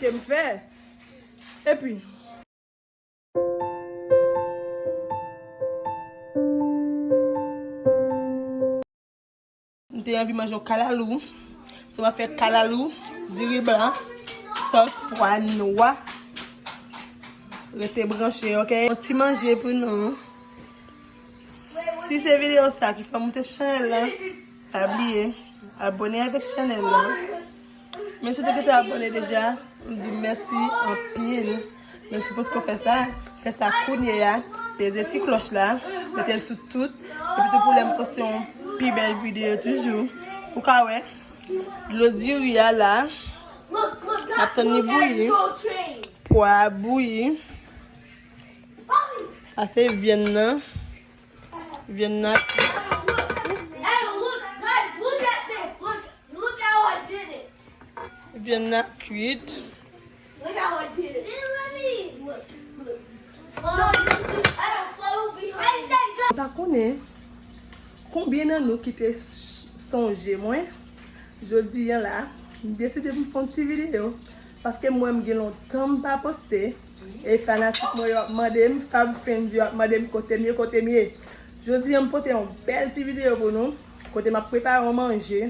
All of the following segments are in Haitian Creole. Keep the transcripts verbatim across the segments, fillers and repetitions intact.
ke m fè. Epi, m te anvi manje yon kalalou. So, m ap fè kalalou, diri blan, sòs pwa nwa. Rete branche, oke? Yon ti manje pou nou. Si se videyo sa ki fè w moute sou chanèl la, pa bliye abòne avèk chanèl la. Men si w te gentan abòne deja, m di w mèsi anpil. Men si w potko fè sa, fè sa kounye a. Peze ti klòch la, mete l sou tout. Epi tou pou lè m poste yon pi bèl videyo toujou, ou ka wè dlo diri a la. M ap tann li bouyi. Pwa a bouyi. Sa se vyann nan. Vyann nan. Vyann nan kwit. Mwen pa konnen konbyen nan nou ki te sonje mwen. Jodi a la, m deside pou m fè yon ti videyo. Paske m wè m gen lontan m pa poste. E fanatik mwen yo ap mande m, Fab Friends yo ap mande m kote m ye, kote m ye. Jodi a m pote yon bèl ti videyo pou nou, kote m ap prepare yon manje.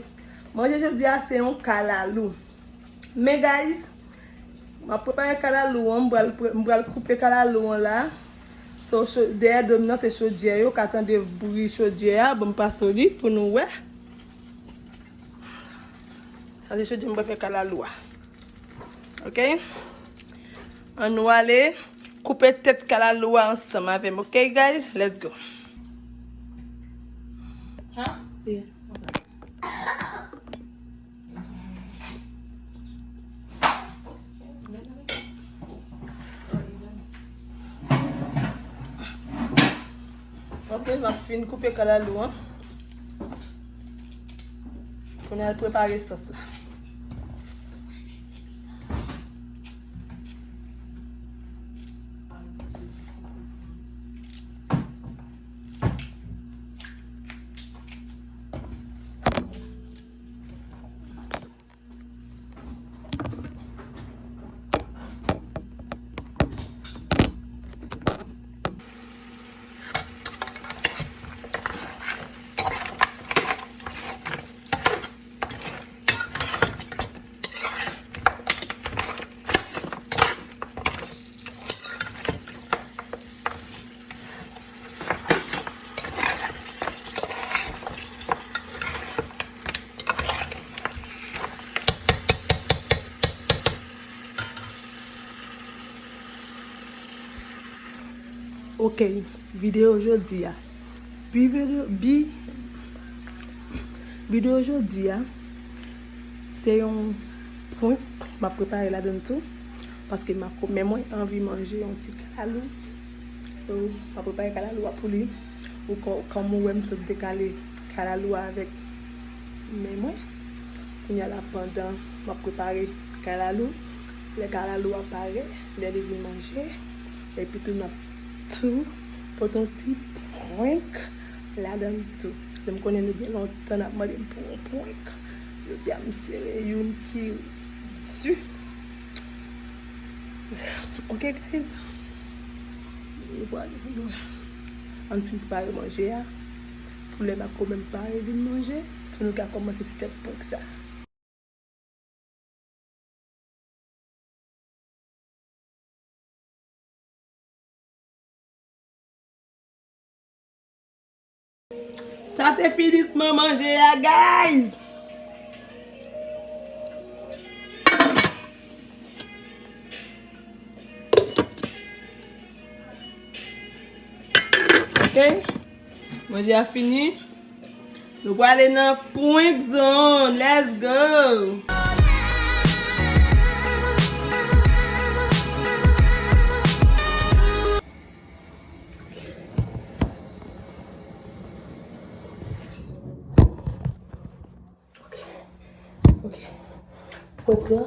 Manje jodi a se yon kalalou. Men guys, m ap prepare kalalou an, m pral pre- m pral koupe kalalou an la. So, cho- dèyè do m nan se chodyè yo, ka tande bri chodyè a, ban m pase w li pou nou wè. Sa se chodyè m pral fè kalalou a. Oke? Ann nou ale koupe tèt kalalou a ansanm avè m, oke guys? Let's go. Huh? Yeah. Ok, m ap fin koupe kalalou an. Kounye a al prepare sòs la. Ok, videyo jodi a. Bi videyo, bi, videyo jodi a, se yon prank m ap prepare ladann tou. Paske m ap, men mwen anvi manje yon ti kalalou. So, m ap prepare kalalou a pou li. Ou ko- kòm ou wè m sot dekale kalalou a avèk men mwen. Kounye a la pandan m ap prepare kalalou, lè kalalou a parèt, lè li vin manje, epi tou n ap tou pote yon ti prank ladann tou. Lè m konnen nou gen lontan n ap mande m pou yon prank. Jodi a m sere youn ki di. Ok guys. Nou pral ann fin prepare manje a. Pou lè Marco menm pare vin manje, pou nou ka kòmanse ti tèt prank sa. Sa se finisman manje a, guys! Ok. Manje a fini. Nou prale nan prank zone. Let's go! Ok. Ok. Prank lan.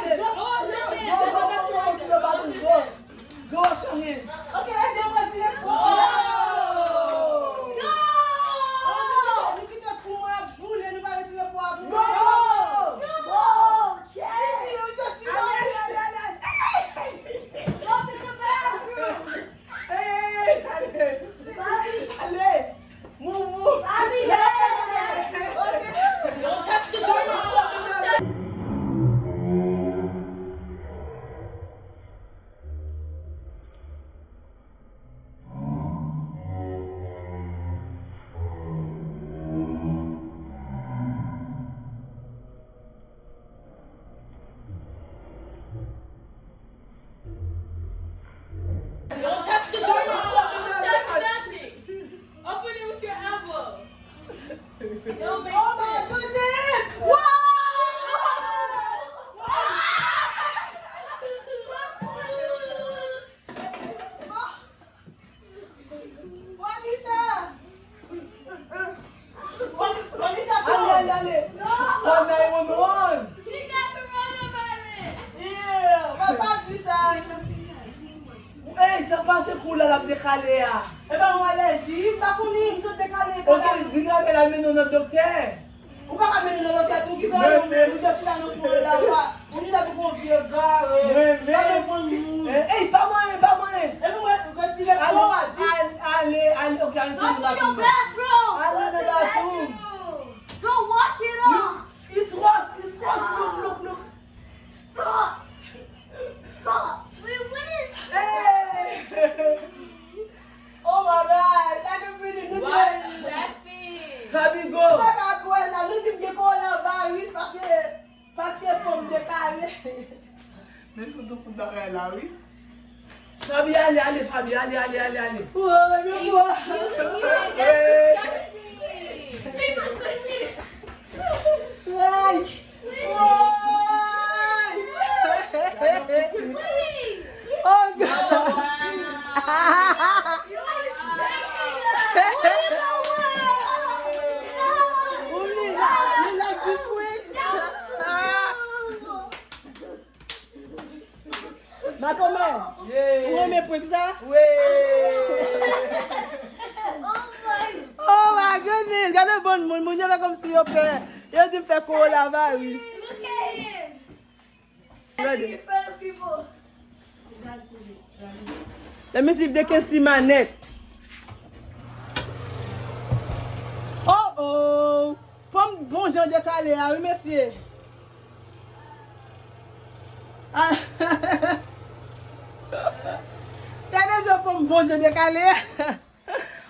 Go, go, go, go, go, go, go, go, go, go, wash your hand. Ok, ede mwen tire pwa. Go! Go! Nou kite pou mwen ap boule, nou pa retire pwa pou mwen. Go! Go! Go! Chase! Sisi, you just, you know. Ale, ale, ale, ale. Go to the bathroom. Hey, ale. Bobby. Ale. Move, move. Bobby, ale, ale, ale. Don't touch the door. Don't touch the door. Don't touch nothing. Open it with your elbow. It don't make sense. Oh my goodness! Wow! Wanisha! Wanisha, ale, ale, ale. No! Call nine one one. She got coronavirus. Yeah, mwen pa di sa. Ey, sa pase kou la l ap dekale a? E pa yon alèji, m pa konnen, m sot dekale. Ok, di Gabriel al mennen w nan doktè. Ou pa ka mennen nan doktè tou, ki sa yo menm, ou jis chita nan kou la, ou chita kou yon vye gare. Mwen menm. Ey, pa manyen, pa manyen. Epi mwen retire kò a di. Ale, ale, ok, ale, ale. Go to your bathroom. Ale nan bathroom. Go wash it off. It's worse, it's worse. Look, look, look. Stop. Stop. Wait, what is Hey! Oh my God! Sa gen fini, nou Why are you laughing? Fabi, go! Mwen pa ka kwè la, nou di m gen coronavirus paske, paske pòm dekale. Men fout yon kout bagay la, wi. Fabi, ale, ale, Fabi, ale, ale, ale, ale. Whoa, baby, whoa. She took the shit. Ay. Ay. Oh, God. Oubli, li la jis wi. Makomè, ou renmen prank sa? Wi. Oh my goodness, gade bon moun, moun yo la kòmsi yo pè. Yo di m fè coronavirus. Look at him. Gade. Let me see if they can see my neck. Oh oh. Pòm bon jan dekale a wi mesye. Ah. Gade jan pòm bon jan dekale a.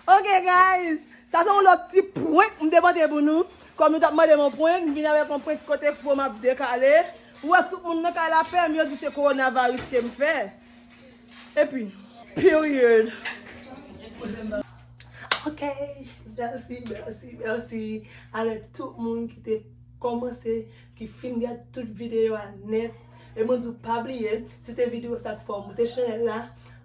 Ok guys, sa se yon lòt ti prank m te pote pou nou. Kòm nou t ap mande m yon prank, m vin avèk yon prank kote pòm ap dekale. Ou wè tout moun nan kay la pè m, yo di se coronavirus ke m fè. Epi, period. Ok, mèsi, mèsi, mèsi avèk tout moun ki te kòmanse, ki fin gad tout videyo a nèt. E mwen di w pa bliye, si se videyo sa k fè w moute chanèl la,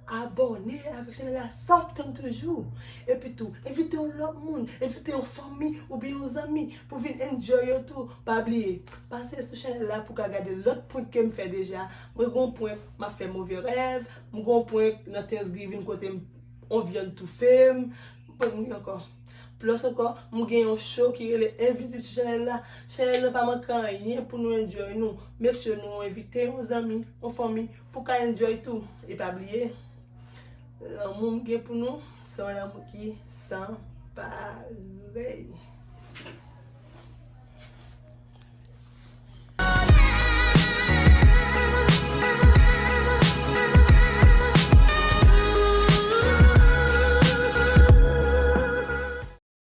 abòne avèk chanèl la san w tann toujou. Epi tou, envite yon lòt moun, envite yon fanmi oubyen yon zanmi pou vin enjoy yo tou. Pa bliye, pase sou chanèl la pou w ka gade lòt prank ke m fè deja. Mwen gon prank, m ap fè move rèv, m gon prank nan Thanksgiving kote m, on vyann toufe m, m prank moun ankò. Plus ankò, m gen yon show ki rele Envizib sou chanèl la. Chanèl la pa manke anyen pou nou enjoy nou. Make sure nou envite yon zanmi, yon fanmi pou ka enjoy tou. E pa bliye, lanmou m gen pou nou, se yon lanmou ki san parèy.